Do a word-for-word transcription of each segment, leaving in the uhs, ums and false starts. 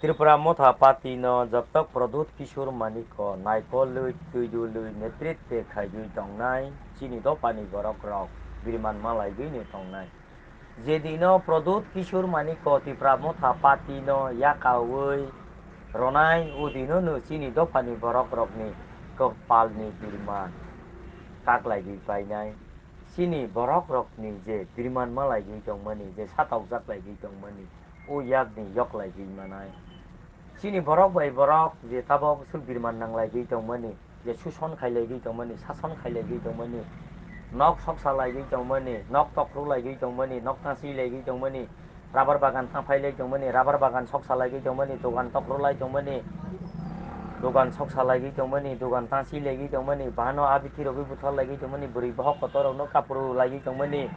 Tripura Motha Party no jottok Pradyut Kishore Manik o naikolwi, twidulwi, netritwe khaiwi tongnai chini dophani borok rok biriman malaigwino tongnai. Jedino Pradyut Kishore Manik o Tripura Motha Party no yakawi ronai, udino no chini dophani borok rokni kopalni biriman kaklaigwi painai. Chini borok rokni je biriman malaigwi tongmani, je satokjak laigwi tongmani, o yakni yoklaigwi manai. Chini borok bai borok je tabok swk biriman nanglaigwi tongmani, je suson khailaigwi tongmani, sason khailaigwi tongmani, nok soksa laigwi tongmani, nok tokruk laigwi tongmani, nok tangsi laigwi tongmani, rubber bagan tangphai lai tongmani, rubber bagan soksa laigwi tongmani, dogan tokruk lai tongmani, dogan soksa laigwi tongmani, dogan tangsi laigwi tongmani, bahano abiti rogwi buthar laigwi tongmani, bwrwi bohok kotor rokno kapru laigwi tongmani,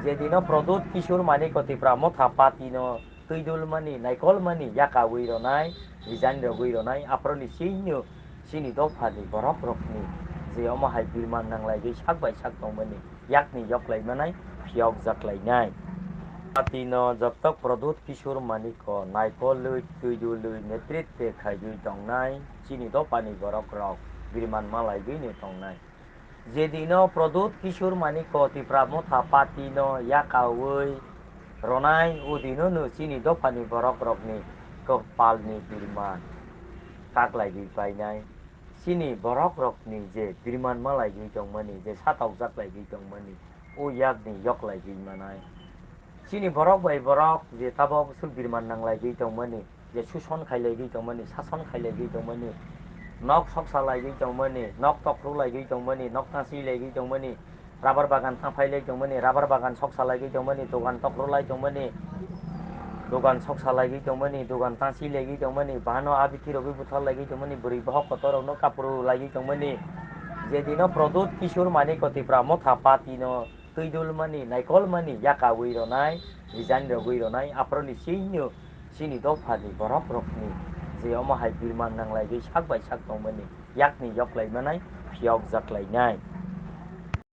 jedino Pradyut Kishore Manik o Tripura Motha Party no twidulmani, naikolmani, yakawi ronai, resign rogwi ronai, aphoroni sino chini dophani borok rokni je omo hai biriman nanglaigwi sak bai sak tongmani, yakni yoklaimanai, phiyokjaklainai. Party no jottok Pradyut Kishore Manik o naikolwi, twidulwi, netritwe khaiwi tongnai chini dophani borok rok biriman malaigwino tongnai. Jedino Pradyut Kishore Manik o Tripura Motha Party no yakawi ronai, udino no chini dophani borok rokni kopalni biriman kaklaigwi painai. Chini borok rokni je biriman malaigwi tongmani, je satokjak laigwi tongmani, o yakni yoklaigwi manai. Chini borok bai borok je tabok swk biriman nanglaigwi tongmani, je suson khailaigwi tongmani, sason khailaigwi tongmani, nok soksa laigwi tongmani, nok tokruk laigwi tongmani, nok tangsi laigwi tongmani, rubber bagan tangphai lai tongmani, rubber bagan soksa laigwi tongmani, dogan tokruk lai tongmani, dogan soksa laigwi tongmani, dogan tangsi laigwi tongmani, bahano abiti rogwi buthar laigwi tongmani, bwrwi bohok kotor rokno kapru laigwi tongmani, jedino Pradyut Kishore Manik o Tripura Motha Party no twidulmani, naikolmani, yakawi ronai, resign rogwi ronai, aphoroni sino chini dophani borok rokni je omo hai biriman nanglaigwi sak bai sak tongmani, yakni yoklaimanai, phiyokjaklainai.